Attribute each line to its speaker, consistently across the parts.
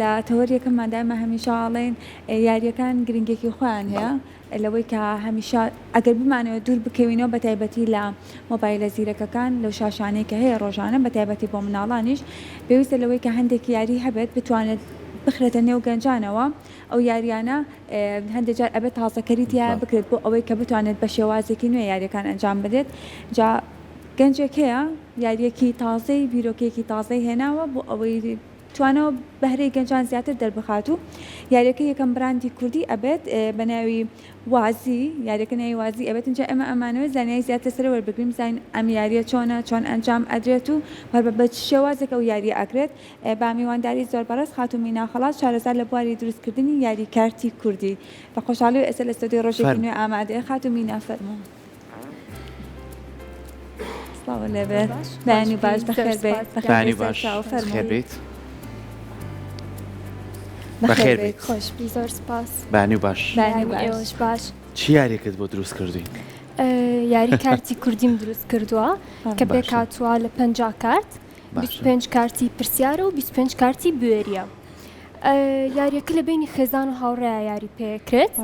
Speaker 1: لە تەوەریەکەماندا ئێمە هەمیشە ئەڵێین یاریەکان گرنگێکی خۆیان هەیە لەوەی کە هەمیشە ئەگەر بمانەوێت دوور بکەوینەوە بە تایبەتی لە مۆبایلە زیرەکەکان لەو شاشانەی کە هەیە ڕۆژانە بە تایبەتی بۆ مناڵانیش پێویستە لەوەی کە هەندێک یاری هەبێت بتوانێت بخرێتە نێو گەنجانەوە ئەو یاریانە هەندێک جار ئەبێت تازەکەری تیا بکرێت بۆ ئەوەی کە بتوانێت بە شێوازێکی نوێ یاریەکان ئەنجام بدرێت جا گەنجێک هەیە یاریەکی تازەی بیرۆکەیەکی تازەی هێناوە بۆ ئەوەی توانەوە بەهرەی گەنجان زیاتر دەربخات و یاریەکە یەکەم براندی کوردی ئەبێت بە ناوی وازی یاریەکە ناوی وازی ئەبێت اینجا ئێمە ئەمانەوێت زانیاری زیاتر لەسەر وەربگرین بزانین ئەم یاریە چۆنە چۆن ئەنجام ئەدرێت و هەر بە چ شێوازێک ئەو یاریە ئەکرێت بە میوانداری زۆر بەڕێز خاتوو مینا خەڵات شارەزا لە بواری دروستکردنی یاری کارتی کوردی بە خۆشحاڵی و ئێستا لە ستۆدیۆی ڕۆژێکی نوێ ئامادەیە خاتوو مینا فەرموو. سڵاو لێبێت بەیانی باش بەخێر بێیت
Speaker 2: بەیانی باش بەخێر بێیت بەخێر بێیت
Speaker 3: خۆش بی زۆر سپاس
Speaker 2: بەیانی باش
Speaker 3: بەیانی ئێوەش باش
Speaker 2: چی یاریەکەت بۆ دروست کردوین؟
Speaker 3: یاری کارتی کوردیم دروست کردووە کە پێکهاتووە لە 50 کارت 25 کارتی پرسیارە و 25 کارتی بوێریە یاریەکە لە بینی خێزان و هاوڕێیا یاری پێکرێت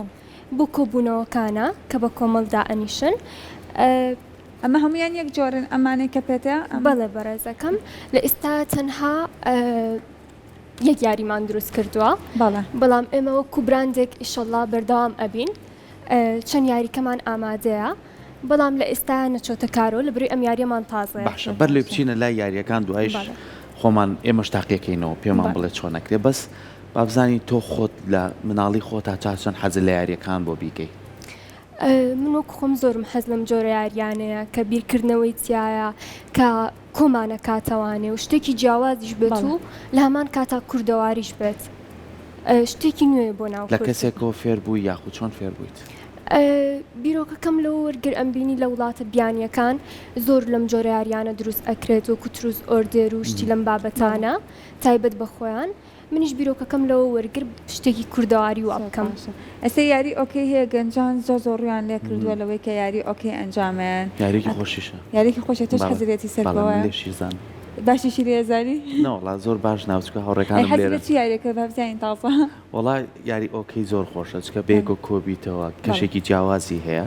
Speaker 3: بۆ کۆبوونەوەکانە کە بە کۆمەڵ دائەنیشن.
Speaker 1: ئەمە هەموویان یەک جۆرن ئەمانەی کە پێتە؟
Speaker 3: بەڵێ بەڕێزەکەم لە ئیستا تەنها یەک یاریمان دروست کردووە
Speaker 1: بەڵێ
Speaker 3: بەڵام ئێمە وەکو براندێک ئیشەڵا بەردەوام ئەبین چەند یاریکەمان ئامادەیە بەڵام لە ئێستا نەچۆتە کارەوە لە بری ئەم یاریەمان تازەیە
Speaker 2: باشە بەر لێ بچینە لای یاریەکان دوایش خۆمان ئێمەش تاقیەکەینەوە پێمان بڵێ چۆنەکرێ بەس با بزانین تۆ خۆت لە مناڵی خۆتا تا چەند حەزت لە یاریەکان بۆ بیکەی؟
Speaker 3: من وەک خۆم زۆرم حەز لەم جۆرە یاریانەیە کە بیرکردنەوەی تیایە کە کۆمانە کاتەوانێ و شتێکی جیاوازیش بێت و لە هەمان کاتا کوردەواریش بێت شتێکی نوێ بۆ ناو
Speaker 2: لە کەسێکەوە فێر بووی یاخود چۆن فێر بوویت؟
Speaker 3: بیرۆکەکەم لەوە وەرگر ئەمبینی لە وڵاتە بیانیەکان زۆر لەم جۆرە یاریانە دروست ئەکرێت وەکو تروس ئۆردێر و شتی لەم بابەتانە تایبەت بە خۆیان منیش بیرۆکەکەم لەوە وەرگرت شتێکی کوردەواری وا بکەم.
Speaker 1: ئێستا یاری ئۆکەی هەیە گەنجان زۆر زۆر ڕویان لێ کردووە لەوەی کە یاری ئۆکەی ئەنجامەیەن.
Speaker 2: یاریەکی خۆشیشە.
Speaker 1: یاریەکی خۆشە تۆش حەزت لێتی سەر
Speaker 2: بەڵێ من لێشی زانم.
Speaker 1: باشیشی لێ ئەزانی؟
Speaker 2: نەوەڵا زۆر باش نا چونکە هاوڕێکانم
Speaker 1: لێرەن. ئەی حەزت لە چ یاریەکە با بزانین تازە؟
Speaker 2: وەڵا یاری ئۆکەی زۆر خۆشە چونکە بەیەکەوە کۆبیتەوە کەشێکی جیاوازی هەیە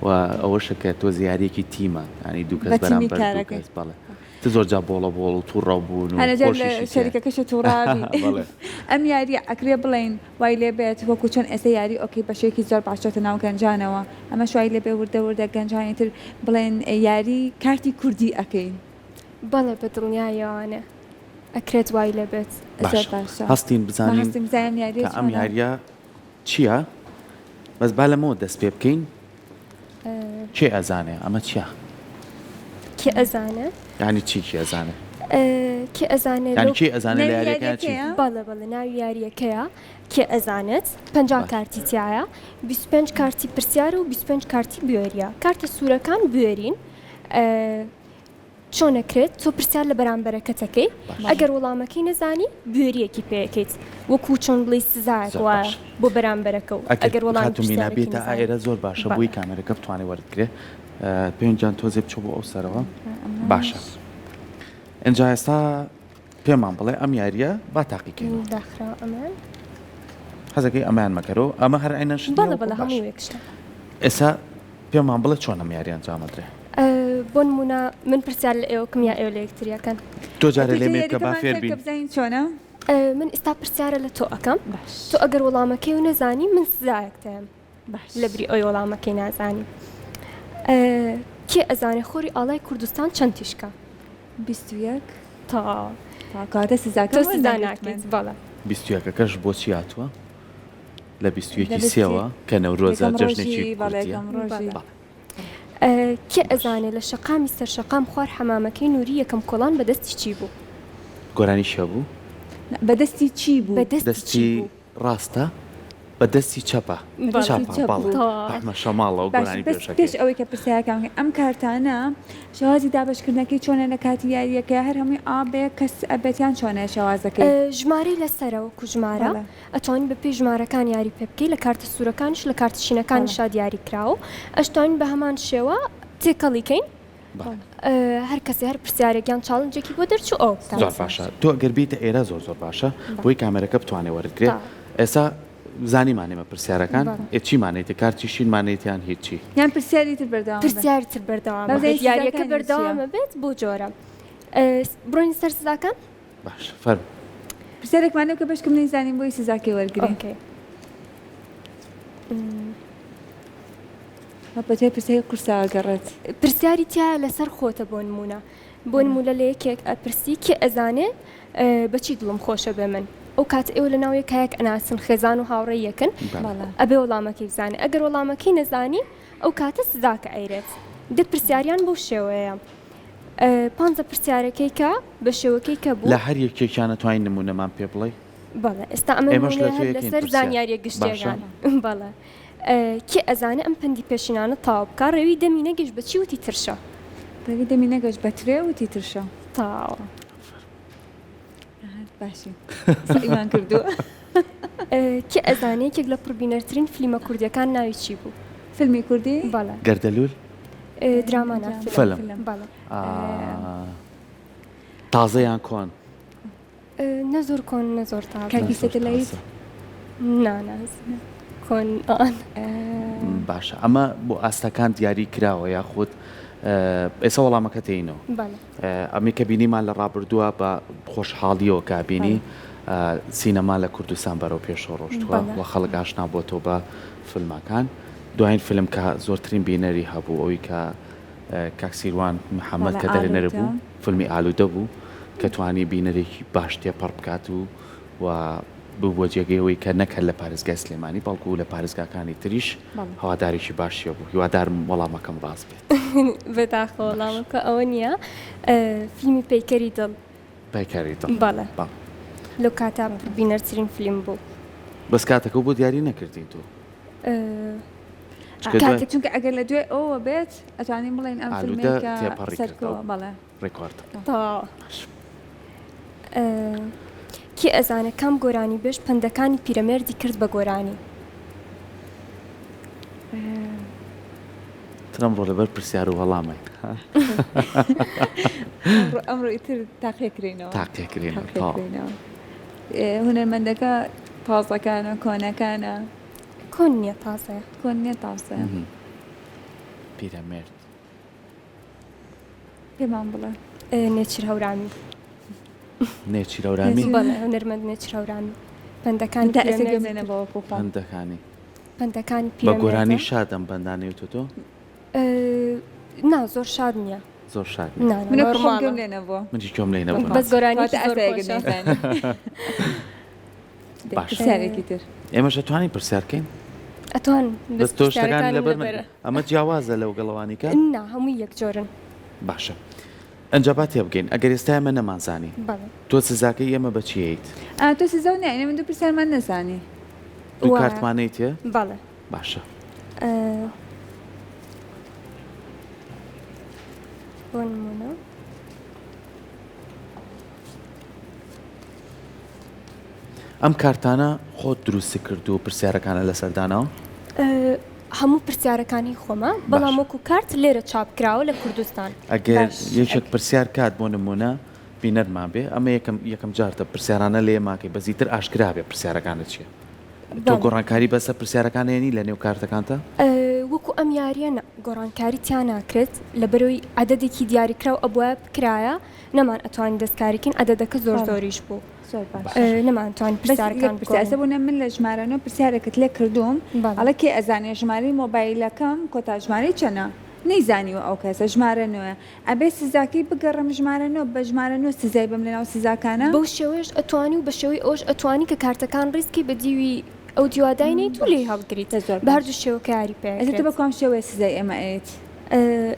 Speaker 2: و ئەوەشە کە تۆزێ یاریەکی تیمە یانی دوو کەس بەرامبەر دوو کەس بەڵێ. چ زۆر جا بۆڵە بۆڵ و توڕە بوون و
Speaker 1: هەنەجار لە
Speaker 2: خۆشیشی تیایە.
Speaker 1: شەریکەکەشە توڕابی
Speaker 2: بەڵێ.
Speaker 1: ئەم یاریە ئەکرێ بڵێین وای لێ بێت وەکو چۆن ئێستا یاری ئۆکەی بەشێکی زۆر باش چۆتە ناو گەنجانەوە ئەمەش وای لێ بێ وردە وردە گەنجانی تر بڵێن یاری کارتی کوردی ئەکەین.
Speaker 3: بەڵێ بە دڵنیایەوانێ ئەکرێت وای لێ بێت.
Speaker 1: زۆر
Speaker 2: باشە
Speaker 1: باشە
Speaker 2: هەستین
Speaker 1: با
Speaker 2: بزانین
Speaker 1: هەستین بزانین ئەم یاریە
Speaker 2: کە ئەم
Speaker 1: چۆنە.
Speaker 2: یاریە چیە بەس با لەمەوە دەست پێ بکەین. کێ ئەزانێ ئەمە چیە؟
Speaker 3: کێ ئەزانێ؟
Speaker 2: یانی چی کێ ئەزانێ؟
Speaker 3: کێ ئەزانێ
Speaker 2: یانی کێ ئەزانێ لە یاریەکەیا چی؟
Speaker 3: بەڵێ بەڵێ ناوی یاریەکەیە کێ ئەزانێت 50 کارتی تایە 25 کارتی پرسیارە و 25 کارتی بوێریە کارتە سوورەکان بوێرین چۆن ئەکرێت تۆ پرسیار لە بەرامبەرەکەت ئەکەی ئەگەر وەڵامەکەی نەزانی بوێریەکی پێ ئەکەیت وەکو چۆن بڵێی سزایەک
Speaker 2: زۆر
Speaker 3: وایە
Speaker 2: باشە
Speaker 3: بۆ بەرامبەرەکە و
Speaker 2: ئەگەر
Speaker 3: ئەگەر وەڵامی
Speaker 2: خاتوو مینا
Speaker 3: پرسیارەکەی
Speaker 2: بێتە
Speaker 3: نەزانی
Speaker 2: ئائێرە زۆر باشە
Speaker 3: بەڵێ.
Speaker 2: بۆی کامێرەکە بتوانێ وەرت گرێ پێنج جان تۆزێ بچۆ بۆ ئەو سەرەوە باشە ئینجا ئێستا پێمان بڵێ ئەم یاریە با تاقیکەینەوە
Speaker 3: داخراوە ئەمان
Speaker 2: حەزەکەی ئەمەیان مەکەرەوە ئەمە هەر عینەن شت نیە
Speaker 3: بەڵێ
Speaker 2: وەکو
Speaker 3: بەڵێ
Speaker 2: باشە
Speaker 3: هەموو یەک شتە
Speaker 2: ئێستا پێمان بڵێ چۆن ئەم یاریە ئەنجام ئەدرێ؟
Speaker 3: بۆ نموونە من پرسیار لە ئێوە کەم یا ئێوە لە یەکتری ئەکەن؟
Speaker 2: تۆ جارێ لێمێ بکە با فێر بین.
Speaker 1: بزانین چۆنە؟
Speaker 3: من ئیستا پرسیارە لە تۆ ئەکەم تۆ ئەگەر وەڵامەکەی و نەزانی من سزایەک دەیەم لە بری ئەوی وەڵامەکەی نازانی. کێ ئەزانێ خۆری ئاڵای کوردستان چەند تیشکە؟
Speaker 1: 21
Speaker 3: تەواوە.
Speaker 1: کاتە سزاکە
Speaker 3: تۆ سزا ناکەیت بەڵێ.
Speaker 2: 21ەکەش بۆچی هاتووە؟ لە 21 سێوە کە نەورۆزە جەژنێکی کوردیە. بەڵێ.
Speaker 3: کێ ئەزانێ لە شەقامی سەر شەقام خوار حەمامەکەی نوری یەکەم کۆڵان بە دەستی چی بوو؟
Speaker 2: گۆرانی چیە بوو؟
Speaker 1: بە دەستی چی بوو؟
Speaker 3: بە دەستی چی
Speaker 2: دەستی
Speaker 3: بوو؟
Speaker 2: ڕاستە بە دەستی چەپە
Speaker 3: بەڵێ.
Speaker 2: چەپە
Speaker 1: چەپ
Speaker 2: بەڵێ
Speaker 1: بوو.
Speaker 2: ئەحمە شەماڵە و
Speaker 1: باش
Speaker 2: گۆرانی
Speaker 1: بەس پێش
Speaker 2: بێژەکەی.
Speaker 1: ئەوەی کە پرسیارەکان بکەین ئەم کارتانە شێوازی دابەشکردنەکەی چۆنە لە کاتی یارییەکەیا هەر هەمووی ئا بە یەک کەس ئەبێت یان چۆنە شێوازەکەی؟
Speaker 3: ژمارەی لەسەرە وەکو ژمارە
Speaker 1: بەڵێ.
Speaker 3: ئەتوانی بە پێی ژمارەکان یاری پێ بکەی لە کارتە سوورەکانیش لە کارتە شینەکانیشا دیاری کراوە و ئەشتوانین بە هەمان شێوە تێکەڵی کەین. هەر کەسێ هەر پرسیارێک یان challenge ێکی بۆ دەرچوو ئەو بکات.
Speaker 2: زۆر باشە تۆ گەر بیتە ئێرە زۆر زۆر باشە بۆی کامێرەکە بتوانێ وەرت گرێ ئێستا زانیمان ئێمە پرسیارەکان ئێ چیمان ئەیتێ کارتی شینمان ئەیتێ یان هیچی؟
Speaker 1: یان پرسیاری تر بەردەوام
Speaker 3: پرسیاری تر بەردەوام یاریەکە بەردەوامە بێت بۆ جۆرە بڕۆین سەر سزاکان
Speaker 2: باشە فەرموو.
Speaker 1: پرسیارێکمان نەبوو کە بەشکم نەیزانین بۆی سزاکەی وەرگرین.
Speaker 3: okay.
Speaker 1: بەدوای پرسیاری قورسا ئەگەڕێت.
Speaker 3: پرسیاری تیایە لەسەر خۆتە بۆ نموونە بۆ نموونە لە یەکێک ئەپرسی کێ ئەزانێ بەچی دڵم خۆشە بێ من ئەو کات ئێوە لە ناو یەکایەک ئەناسن خێزان و هاوڕێی یەکن ئەبێ وەڵامەکەی بزانێ ئەگەر وەڵامەکەی نەزانی ئەو کاتە سزاکە ئەیرێت دە پرسیاریان بەو شێوەیە. پانزە پرسیارەکەی کە بە شێوەکەی کە بوو.
Speaker 2: لە هەر یەکێکیان ئەتوانی نموونەمان پێ بڵێی؟
Speaker 3: بەڵێ ئێستا ئەمە
Speaker 2: ئێمەش لە
Speaker 3: نموونەیە
Speaker 2: تۆ
Speaker 3: هەر
Speaker 2: یەکەین
Speaker 3: لەسەر
Speaker 2: پرسیار.
Speaker 3: زانیارییە
Speaker 2: باشە.
Speaker 3: گشتییەکان. بەڵێ کێ ئەزانێ ئەم پەندی پێشینانە تەواو بکا ڕێوی دەمی نەگەشت بە چی وتی ترشە؟
Speaker 1: ڕێوی دەمی نەگەشت بە ترێ وتی ترشە.
Speaker 3: تەواوە.
Speaker 1: باشی سەعیمان کردووە.
Speaker 3: کێ ئەزانێ یەکێک لە پڕبینەرترین فلیمە کوردیەکان ناوی چی بوو؟
Speaker 1: فیلمی کوردی؟
Speaker 3: بەڵێ.
Speaker 2: گەردەلوول؟
Speaker 3: دراما نا
Speaker 2: فیلم.
Speaker 3: فیلم. بەڵێ.
Speaker 2: تازە یان کۆن؟
Speaker 3: نە زۆر کۆن نە زۆر تازە.
Speaker 1: کاکی سەتەلایت؟
Speaker 3: نا نا کۆن ئان.
Speaker 2: باشە ئەمە بۆ ئاستەکان دیاری کراوە یاخود ئێستا وەڵامەکە تێینەوە؟
Speaker 3: بەڵێ.
Speaker 2: ئەمەی کە بینیمان لە ڕابردووە بە خۆشحاڵیەوە کە بینی سینەما لە کوردستان بەرەو پێشەوە ڕۆشتووە و خەڵک ئاشنا بۆتەوە بە فیلمەکان دوایین فیلم کە زۆرترین بینەری هەبوو ئەوی کە کاک سیروان محەممەد کە دەرێنەر بوو فیلمی ئالوودە بوو کە توانی بینەرێکی باش تێپەڕ بکات و و ببووە جێگەی ئەوەی کە نەک هەر لە پارێزگای سلێمانی بەڵکو لە پارێزگاکانی تریش هەوادارێکی باشی هەبوو هیوادارم وەڵامەکەم ڕاست بێت.
Speaker 3: بەداخەوە وەڵامەکە ئەوە نییە فیلمی پەیکەری دڵ.
Speaker 2: پەیکەری دڵ
Speaker 3: بەڵێ لەو کاتە پڕبینەرترین فیلم بوو.
Speaker 2: بەس کاتەکە بۆ دیاری نەکردین تۆ.
Speaker 1: کاتێک چونکە ئەگەر لە دوای ئەوە بێت ئەتوانین بڵێین ئەم فیلمەی کە سەرکەوە بەڵێ.
Speaker 2: ڕێکۆرد.
Speaker 3: تەواوە. کێ ئەزانێ کام گۆرانیبێژ پەندەکانی پیرەمێردی کرد بە گۆرانی؟
Speaker 2: تر ئەمڕۆ لەبەر پرسیار و وەڵامین.
Speaker 1: ئەمڕۆ ئیتر تاقیەکرێینەوە.
Speaker 2: تاقیەکرێینەوە.
Speaker 1: هونەرمەندەکە تازەکانە کۆنەکانە؟
Speaker 3: کۆن نییە تازەیە.
Speaker 1: کۆن نییە تازەیە.
Speaker 2: پیرەمێرد.
Speaker 1: پێمان بڵێ.
Speaker 3: نێچیر هەورامی.
Speaker 2: نێچیر هەورامی؟
Speaker 3: بەڵێ هونەرمەند نێچیر هەورامی. پەندەکانی
Speaker 1: تا ئێستا گوێم لێ نەبووە وەکوو خۆم.
Speaker 2: پەندەکانی.
Speaker 3: پەندەکانی
Speaker 2: بە
Speaker 3: پیرەمێردە.
Speaker 2: گۆرانی شاد ئەم پەندانەی وتووە تۆ؟
Speaker 3: نا زۆر شاد نییە.
Speaker 2: زۆر شاد نییە.
Speaker 3: نا نا
Speaker 1: من وەکوو خۆم
Speaker 3: نۆرماڵە.
Speaker 1: گوێم لێ نەبووە.
Speaker 2: منیش گوێم لێ نەبووە.
Speaker 3: بەس گۆرانییەکی
Speaker 1: واتە
Speaker 3: زۆر
Speaker 1: ئاسایە گەر
Speaker 3: خۆشە.
Speaker 1: نەیزانی.
Speaker 2: باشە.
Speaker 1: پرسیارێکی تر.
Speaker 2: ئێمەش ئەتوانین پرسیار کەین؟
Speaker 3: ئەتوان
Speaker 2: بەس
Speaker 3: بەس
Speaker 2: تۆ شتەکانی
Speaker 3: پرسیارەکانم
Speaker 2: لەبەر
Speaker 3: لەبەرە.
Speaker 2: ئەمە جیاوازە لەو گەڵەوانی کە؟
Speaker 3: نا هەمووی یەک جۆرن.
Speaker 2: باشە ئەنجا با تێبگەین ئەگەر ئێستا ئێمە نەمانزانی
Speaker 3: بەڵێ.
Speaker 2: تۆ سزاکەی ئێمە بە چی ئەیت؟
Speaker 1: ئا تۆ سزا و نایەن ئێمە دوو پرسیارمان نەزانی.
Speaker 2: دوو
Speaker 3: وایە.
Speaker 2: کارتمان ئەیتێ؟
Speaker 3: بەڵێ.
Speaker 2: باشە.
Speaker 3: بۆ نموونە.
Speaker 2: ئەم کارتانە خۆت دروست کردووە پرسیارەکانە لەسەر داناوە؟
Speaker 3: هەموو پرسیارەکان هی خۆمە بەڵام وەکو کارت لێرە چاپ کراوە لە کوردستان.
Speaker 2: ئەگەر یەکێک پرسیار کات بۆ نمونە بینەرمان بێ ئەمە یەکەم یەکەم جارتە پرسیارانە لێ ماکەی بە زیتر ئاشکرا بێ پرسیارەکانت چیە تۆ گۆڕانکاری بەسە پرسیارەکان هێنی لە نێو کارتەکانتا؟
Speaker 3: وەکو ئەم یاریە نا گۆڕانکاری تیا ناکرێت لەبەرەوەی عەدەدێکی دیاریکراو ئەبوایە بکرایە نەمان ئەتوانی دەستکاری کەین عەدەدەکە زۆر زۆریش بوو.
Speaker 1: زۆر باشە
Speaker 3: نەمانتوانی
Speaker 1: بەس یەک
Speaker 3: پرسیارەکان
Speaker 1: پرسیار
Speaker 3: بگۆڕین.
Speaker 1: ئێستا بۆ من لە ژمارە نۆ پرسیارێکت لێ کردووم
Speaker 3: بەڵێ.
Speaker 1: ئەڵێ کێ ئەزانێ ژمارەی مۆبایلەکەم کۆتا ژمارەی چەنە نەیزانیوە ئەو کەسە ژمارە نۆیە ئەبێ سزاکەی بگەڕێم ژمارە نۆ بە ژمارە نۆ سزای بەم لەناو سزاکانە؟
Speaker 3: بەو شێوەیەش ئەتوانی و بە شێوەی ئەوەش ئەتوانی کە کارتەکان ڕیز کەی بە دیوی ئەو دیوا داینێیت و لێی هەڵگریت
Speaker 1: زۆر
Speaker 3: بە
Speaker 1: باش
Speaker 3: هەردوو شێوەکە یاری پێ
Speaker 1: ئێستا تۆ
Speaker 3: ئەکرێت.
Speaker 1: بە کوام شێوەیە سزای ئێمە ئەیەیت؟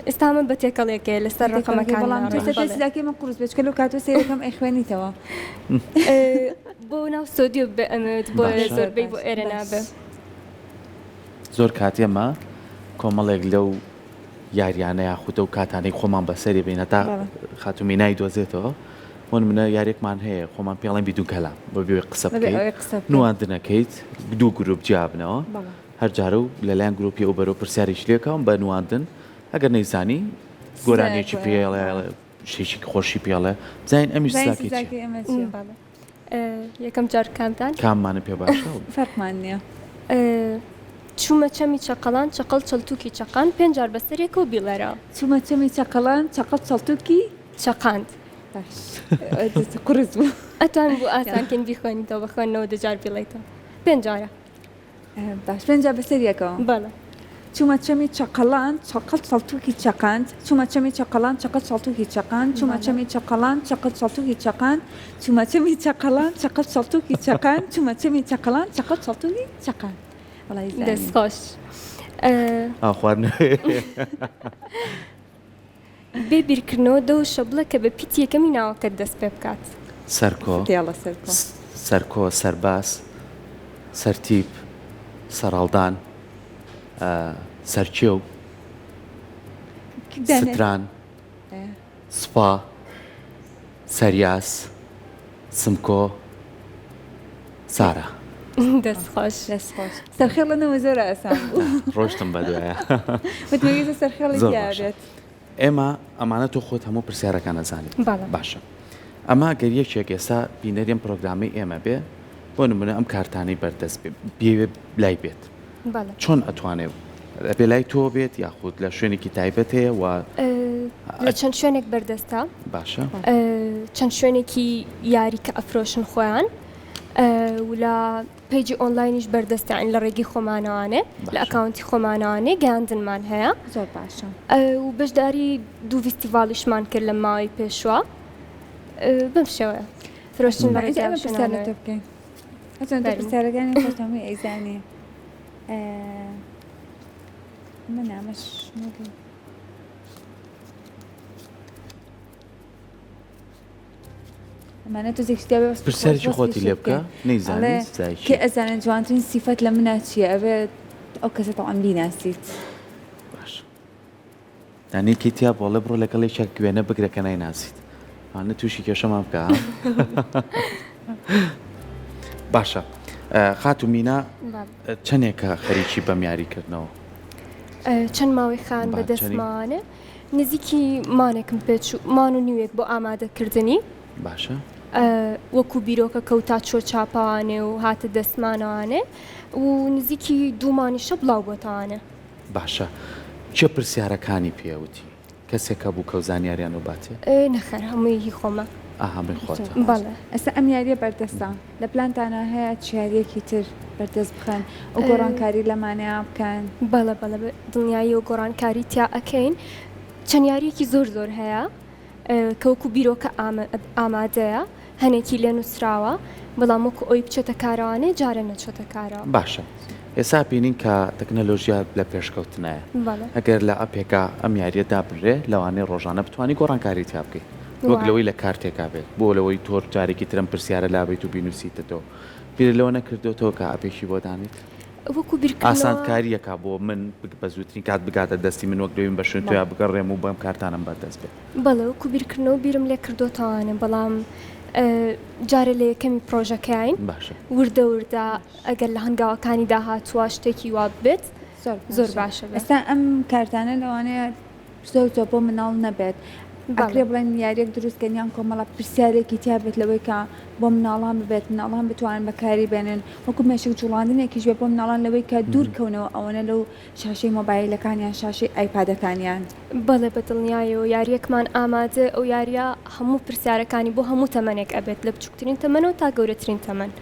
Speaker 3: ئێستا من بە تێکەڵێکەیە لەسەر
Speaker 1: تێکەڵەکەی
Speaker 3: ڕەقەمەکان
Speaker 1: بەڵام تۆ
Speaker 3: ناڕۆم
Speaker 1: سەر
Speaker 3: بەڵێ.
Speaker 1: سزاکەی من قورس بێت چونکە لەو کاتەوە سەیرەکەم ئەیخوێنیتەوە.
Speaker 3: بۆ ناو ستۆدیۆ بێ ئەمەوێت بۆیە
Speaker 2: باشە.
Speaker 1: زۆر
Speaker 3: زۆربەی بۆ
Speaker 1: باش
Speaker 3: ئێرە
Speaker 1: باش.
Speaker 3: نابێ.
Speaker 2: زۆر کات ئێمە کۆمەڵێک لەو یاریانە یاخود ئەو کاتانەی خۆمان بەسەری بین هەتا
Speaker 1: بەڵێ.
Speaker 2: خاتوو مینای دۆزێتەوە بۆ نمونە یاریەکمان هەیە خۆمان پێڵێن بیدون کەلام بە بێ قسە
Speaker 1: بەبێ
Speaker 2: بکەیت
Speaker 1: ئەوەی قسە بکەین.
Speaker 2: نواندنەکەیت دوو گروپ جیابنەوە
Speaker 1: بەڵێ.
Speaker 2: هەر جارە و لەلایەن گروپی ئەو بەرەو پرسیارێکی لێکاوم بە نواندن ئەگەر نەیزانی. گۆرانیەکی پێڵێ شتێکی خۆشی پێڵێ بزانین ئەمیش
Speaker 1: سزاکەی
Speaker 2: چیە.
Speaker 1: ئێمە چیە؟
Speaker 3: بەڵێ یەکەم جار کامتان؟
Speaker 2: کاممانە پێ باشە؟
Speaker 1: فەرقمان نییە.
Speaker 3: چوومە چەمی چەقەڵان چەقەڵ چەڵتووکی چەقاند پێنج جار بەسەرێکەوە بیڵێرەوە.
Speaker 1: چوومە چەمی چەقەڵان چەقەڵ چەڵتووکی.
Speaker 3: چەقاند.
Speaker 1: باش قورس بوو.
Speaker 3: ئەتوان بوو ئاسان کەین بیخوێنیتەوە بە خوێندنەوە دە جار بیڵێیتەوە پێنج جارە.
Speaker 1: باش پێنج جار بەسەر یەکەوە.
Speaker 3: بەڵێ.
Speaker 1: چوومە چەمی چەقەڵان چەقەڵ چەڵتووکی چەقاند چوومە چەمی چەقەڵان چەقەڵ چەڵتووکی چەقاند چوومە چەمی چەقەڵان چەقەڵ چەڵتووکی چەقاند چوومە چەمی چەقەڵان چەقەڵ چەڵتووکی چەقاند چوومە چەمی چەقەڵان چەقەڵ چەڵتووکی چەقاند وەڵای زانیم.
Speaker 3: دەست خۆش.
Speaker 2: ئاو خواردنەوەی.
Speaker 3: بێ بیرکردنەوە دە وشە بڵێ کە بە پیتی یەکەمی ناوەکەت دەست پێ بکات.
Speaker 2: سەرکۆ،
Speaker 1: تێڵە سەرکۆ.
Speaker 2: سەرکۆ، سەرباز، سەرتیپ، سەرهەڵدان، سەرکێو، ستران، سوپا، سەریاس، سمکۆ، سارا.
Speaker 3: دەست خۆش.
Speaker 1: دەست خۆش. سەرخێڵە نەوە زۆر ئاسان بوو.
Speaker 2: ڕۆشتم بە دوایە.
Speaker 1: وتم ئەگەر سەرخێڵی
Speaker 2: زۆر
Speaker 1: تیا
Speaker 2: باشە.
Speaker 1: بێت.
Speaker 2: ئێمە ئەمانە تۆ خۆت هەموو پرسیارەکان ئەزانیت.
Speaker 3: بەڵێ.
Speaker 2: باشە. ئەمە گەر یەکێک ئێستا بینەری ئەم پرۆگرامەی ئێمە بێ بۆ نمونە ئەم کارتانەی بەردەست بێ بیەوێ لای بێت.
Speaker 3: بەڵێ.
Speaker 2: چۆن ئەتوانێ ئەبێ لای تۆ بێت یاخود لە شوێنێکی تایبەت هەیە و
Speaker 3: لە چەند شوێنێک بەردەستە.
Speaker 2: باشە.
Speaker 3: چەند شوێنێکی یاری کە ئەفرۆشن خۆیان و لە page ی ئۆنلاینیش بەردەستە یانی لە ڕێگەی خۆمانەوانێ لە account ی خۆمانەوانێ گەیاندنمان هەیە.
Speaker 1: زۆر باشە.
Speaker 3: و بەشداری دوو ڤیستیڤاڵیشمان کرد لە ماوەی پێشوە بەم شێوەیە فرۆشتن بە ڕێگەی ئەو
Speaker 1: ئێمە پرسیار لە تۆ بکەین. هەرچەند تۆ پرسیارەکانی خۆت هەمووی ئەیزانی. ئەمە نامەش نەبوو. ئەمانە تۆزێک شتیا بێ بەس
Speaker 2: پرسیارێکی
Speaker 1: وەسفی
Speaker 2: خۆتی لێ بکە
Speaker 1: بکەین.
Speaker 2: نەیزانی
Speaker 1: ئەڵێ
Speaker 2: سزایکی.
Speaker 1: کێ ئەزانێت جوانترین سیفەت لە منا چییە؟ ئەبێ ئەو کەسە تەبعەن بیناسیت.
Speaker 2: باش دانەیەکی تیا بوو ئەڵێ بڕۆ لەگەڵ یەکێک وێنە بگرە کە نایناسیت ئەوانە تووشی کێشەمان بکە ها باشە خاتوو مینا چەندێکە خەریکی بەم یاریکردنەوە؟
Speaker 3: چەند ماوەی خان بە دەستمانێ نزیکی مانێکم پێچوو مان و نیوێک بۆ ئامادەکردنی
Speaker 2: باشە
Speaker 3: وەکو بیرۆکە کەوتا چۆ چاپەوانێ و هاتە دەستمانەوانێ و نزیکی دوومانیشە بڵاو بۆتەوانێ.
Speaker 2: باشە کێ پرسیارەکانی پێ وتی؟ کەسێک هەبوو کەو زانیاریان و باتێ؟
Speaker 3: نەخێر هەمووی هی خۆمە.
Speaker 2: ئا هەمووی خۆتە.
Speaker 3: بەڵێ.
Speaker 1: ئێستا ئەم یاریە بەردەستە لە پلانتانا هەیە چ یاریەکی تر بەردەست بخەن و گۆڕانکاری لەمانەیا بکەن؟
Speaker 3: بەڵێ بەڵێ بە دڵنیاییەوە گۆڕانکاری تیا ئەکەین چەند یاریەکی زۆر زۆر هەیە کە وەکو بیرۆکە ئامادەیە هەنێکی لێ نووسراوە بەڵام وەکو ئەوی بچێتە کارەوانێ جارێ نەچۆتە کارەوە.
Speaker 2: باشە ئێستا بینین کە تەکنەلۆژیا لە پێشکەوتنایە ئەگەر لە ئەپێکا ئەم یاریە دابنرێ لەوانەیە ڕۆژانە بتوانی گۆڕانکاری تیا بکەی وەک لەوەی لە کارتێکا بێت بۆ لەوەی تۆ جارێکی تر ئەم پرسیارە لابەیت و بینوسیتەوە بیرت لەوە نەکردۆتەوە کە ئەپێکی بۆ دانیت؟
Speaker 3: وەکو بیرکردنەوە.
Speaker 2: ئاسانکاریەکە بۆ من بە زووترین کات بگاتە دەستی من وەک لەوەی من بە شوێن تۆیا بگەڕێم و بەم کارتانەم بەردەست بێت.
Speaker 3: بەڵێ وەکو بیرکردنەوە بیرم لێ کردۆتەوانێ بەڵام جارێ لە یەکەمی پرۆژەکەین
Speaker 2: باشە
Speaker 3: وردە وردە ئەگەر لە هەنگاوەکانی داهاتووە شتێکی وا ببێت
Speaker 1: زۆر
Speaker 3: زۆر باشە بێ.
Speaker 1: ئێستا ئەم کارتانە لەوانەیە زۆر زۆر بۆ مناڵ نەبێت ئەکرێ بڵێن یاریەک دروست کەن یان کۆمەڵە پرسیارێکی تیا بێت لەوەی کە بۆ مناڵان ببێت مناڵان بتوانن بەکاری بێنن وەکو مێشک جوڵاندنێکیش بێت بۆ مناڵان لەوەی کە دوور کەونەوە ئەوەنە لەو شاشەی مۆبایلەکانیان شاشەی ئایپادەکانیان.
Speaker 3: بەڵێ بە دڵنیایەوە یاریەکمان ئامادەیە ئەو یاریە هەموو پرسیارەکانی بۆ هەموو تەمەنێک ئەبێت لە بچوکترین تەمەنەوە تا گەورەترین تەمەن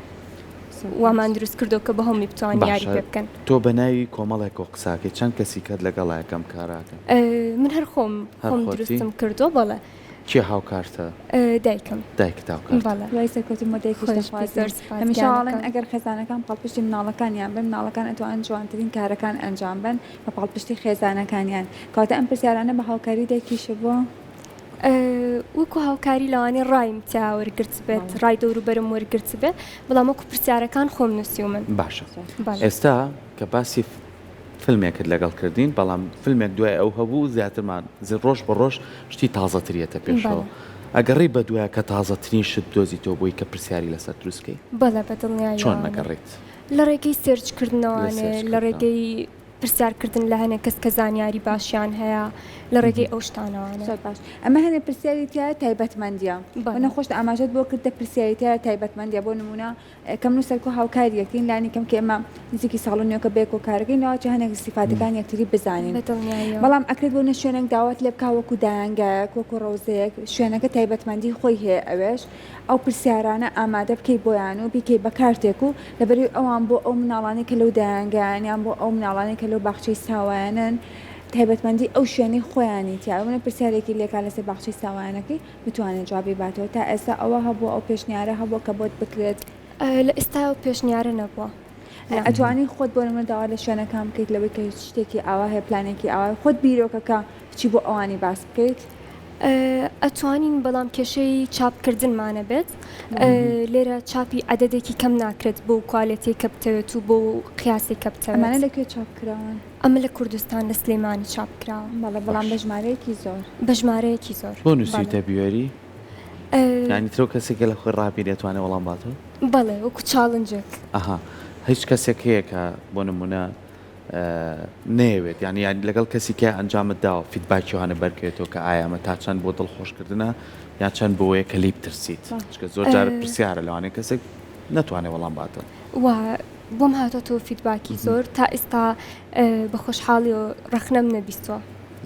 Speaker 3: وامان دروست کردوە کە بە هەمووی بتوانن یاری
Speaker 2: باشە
Speaker 3: پێ بکەن.
Speaker 2: تۆ بە ناوی کۆمەڵێکەوە قساکەی چەند کەسی کەت لەگەڵایە کە ئەم کارە ئەکەن؟
Speaker 3: من هەر خۆم
Speaker 2: هەر
Speaker 3: خۆم
Speaker 2: خۆتی؟
Speaker 3: دروستم کردوە بەڵێ.
Speaker 2: کێ هاوکارتە؟
Speaker 3: دایکم.
Speaker 2: دایکت هاوکارتە.
Speaker 3: بەڵێ.
Speaker 1: هیوای سەرکەوتن بۆ دایکیش
Speaker 3: خۆش بی
Speaker 1: دەخوازین.
Speaker 3: زۆر سوپاس
Speaker 1: هەمیشە ئەڵێن
Speaker 3: گیانەکەم.
Speaker 1: ئەگەر خێزانەکان پاڵپشتی مناڵەکانیان بن مناڵەکان ئەتوانن جوانترین کارەکان ئەنجام بەن بە پاڵپشتی خێزانەکانیان. کەواتە ئەم پرسیارانە بە هاوکاری دایکیشت بووە؟
Speaker 3: وەکو هاوکاری لەوانەیە ڕایم تیا وەرگرتبێت ڕای دەوروبەرم وەرگرتبێ بەڵام وەکو پرسیارەکان خۆم نووسیومن.
Speaker 2: باشە ئێستا کە باسی فیلمێکت لەگەڵ کردین بەڵام فیلمێک دوای ئەو هەبوو زیاترمان ڕۆژ بە ڕۆژ شتی تازەتر یەتە پێشەوە ئەگەڕێی بە دوای کە تازەترین شت بدۆزیتەوە بۆی کە پرسیاری لەسەر دروست کەی؟
Speaker 3: بەڵێ بە دڵنیاییەوە
Speaker 2: چۆن ئەگەڕێیت؟
Speaker 3: لە ڕێگەی search کردنەوانێ لە ڕێگەی. پرسیارکردن لە هەنێک کەس کە زانیاری باشیان هەیە لە ڕێگەی ئەو شتانەوانە.
Speaker 1: زۆر باش ئەمە هەنێ پرسیاری تیایە تایبەتمەندیە
Speaker 3: بەڵێ.
Speaker 1: وەنە خۆشت ئاماژەت بۆ کردە پرسیاری تیایە تایبەتمەندیە بۆ نمونە کە من و سەرکۆ هاوکاری یەکترین لانی کەم کە ئێمە نزیکی ساڵ و نیوەکە بەیەکەوە کارەکەین لەوەچە هەنێک سیفاتەکان یەکتری بزانین
Speaker 3: بە دڵنیاییەوە.
Speaker 1: بەڵام ئەکرێت بۆ نە شوێنێک داوات لێ بکا وەکو دایەنگایەک وەکو ڕەوزەیەک شوێنەکە تایبەتمەندی خۆی هەیە ئەوێش ئەو پرسیارانە ئامادە بکەی بۆیان و بیکەی بە کارتێک و لەبەرەی ئەوان بۆ ئەو مناڵانەی کە لەو دایەنگایان یان بۆ ئەو مناڵانەی کە لەو باخچەی ساوایانن تایبەتمەندی ئەو شوێنەی خۆیانی تیا بۆ پرسیارێکی لێکا لەسەر باخچەی ساوایانەکەی بتوانێت جوابی باتەوە تا ئێستا ئەوە هەبووە ئەو پێشنیارە هەبووە کە بۆت بکرێت؟
Speaker 3: لە ئێستا ئەو پێشنیارە نەبووە.
Speaker 1: ئەتوانی خۆت بۆ نمونە داوا لە شوێنەکان بکەیت لەوەی کە هیچ شتێکی ئاوا هەیە پلانێکی ئاوا خۆت بیرۆکەکە بچی بۆ ئەوانی باس بکەیت؟
Speaker 3: ئەتوانین بەڵام کێشەی چاپکردنمان ئەبێت لێرە چاپی عەدەدێکی کەم ناکرێت بۆ کوالێتیەی کە بتەوێت و بۆ قیاسێک کە بتەوێت.
Speaker 1: ئەمانە لە کوێ چاپ کراون؟
Speaker 3: ئەمە لە کوردستان لە سلێمانی چاپ کراوە.
Speaker 1: بەڵێ بەڵام بە ژمارەیەکی زۆر.
Speaker 3: بە ژمارەیەکی زۆر.
Speaker 2: بۆ نووسیوتە بوێری؟ یانی ترۆ کەسێکە لە خۆی ڕابینێ ئەتوانێ وەڵام باتەوە؟
Speaker 3: بەڵێ وەکو challenge ێک.
Speaker 2: ئەها هیچ کەسێک هەیە کە بۆ نمونە نەیەوێت یانی یان لەگەڵ کەسی کە ئەنجامت داوە feedback ی وانە بەرکەوێتەوە کە ئایا ئەمە تا چەند بۆ دڵخۆشکردنە یان چەند بۆیە کە لێی بترسیت چونکە زۆر جار پرسیارە لەوانەیە کەسێک نەتوانێت وەڵام باتەوە.
Speaker 3: وا بۆم هاتۆتەوە feedback ی زۆر تا ئێستا بە خۆشحاڵیەوە ڕەخنەم نەبیستوە.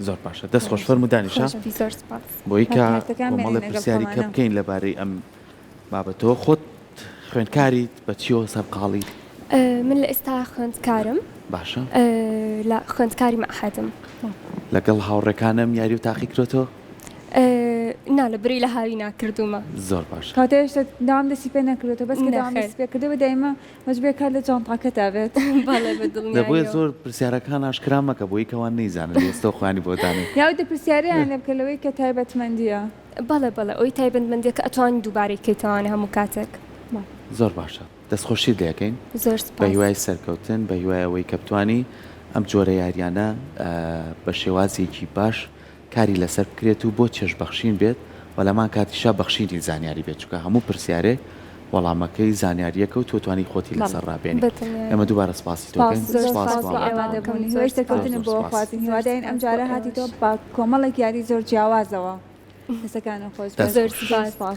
Speaker 2: زۆر باشە دەست خۆش فەرموو دانیشە.
Speaker 3: خۆش بی زۆر سوپاس.
Speaker 2: بۆی کە کۆمەڵێ پرسیاری کە بکەین لەبارەی ئەم بابەتەوە خۆت خوێندکاریت بە چیەوە سەرقاڵیت؟
Speaker 3: من لە ئێستا خوێندکارم.
Speaker 2: باشە.
Speaker 3: لە خوێندکاری مەعهەدم.
Speaker 2: لەگەڵ هاوڕێکانم یاری و تاقی کرۆتەوە؟
Speaker 3: نا لە بری لە هاوینا کردوومە.
Speaker 2: زۆر باشە.
Speaker 1: کەواتە هێشتا دەوام دەستی پێ نەکردووەتەوە بەس کە دەوام دەستی پێ کردەوە دایمە مەجبوورە کات لە جانتاکەتا بێت.
Speaker 3: بەڵێ بە دڵنیاییەوە.
Speaker 2: دە بۆیە زۆر پرسیارەکان ئاشکرا مەکە بۆی کەوان نەیزانن لە ئێستەوە خۆیانی بۆ دانێن.
Speaker 1: یا دە پرسیارەیان لێ بکە لەوەی کە تایبەتمەندییە.
Speaker 3: بەڵێ بەڵێ ئەوەی تایبەتمەندیەکە ئەتوانی دووبارەی کەیتەوانێ هەموو کاتێک.
Speaker 2: زۆر باشە دەست خۆشیت لێ ئەکەین
Speaker 3: زۆر سوپاس.
Speaker 2: بەهیوای سەرکەوتن بەهیوای ئەوەی کە بتوانی ئەم جۆرە یاریانە بە شێوازێکی باش کاری لەسەر بکرێت و بۆ چێژ بەخشین بێت و لەمان کاتیشا بەخشینی زانیاری بێت چونکە هەموو پرسیارێک وەڵامەکەی زانیاریەکە و تۆ توانی خۆتی لەسەر ڕابێنی ئێمە دووبارە سپاسی تۆ دەکەین
Speaker 1: سپاس بۆ ئامادەبوونی هیوای سەرکەوتنت بۆ خوازین هیوادارین ئەمجارە هاتیتەوە بە کۆمەڵێک یاری زۆر جیاوازەوە دەستەکانت خۆش بێت
Speaker 3: زۆر سپاس.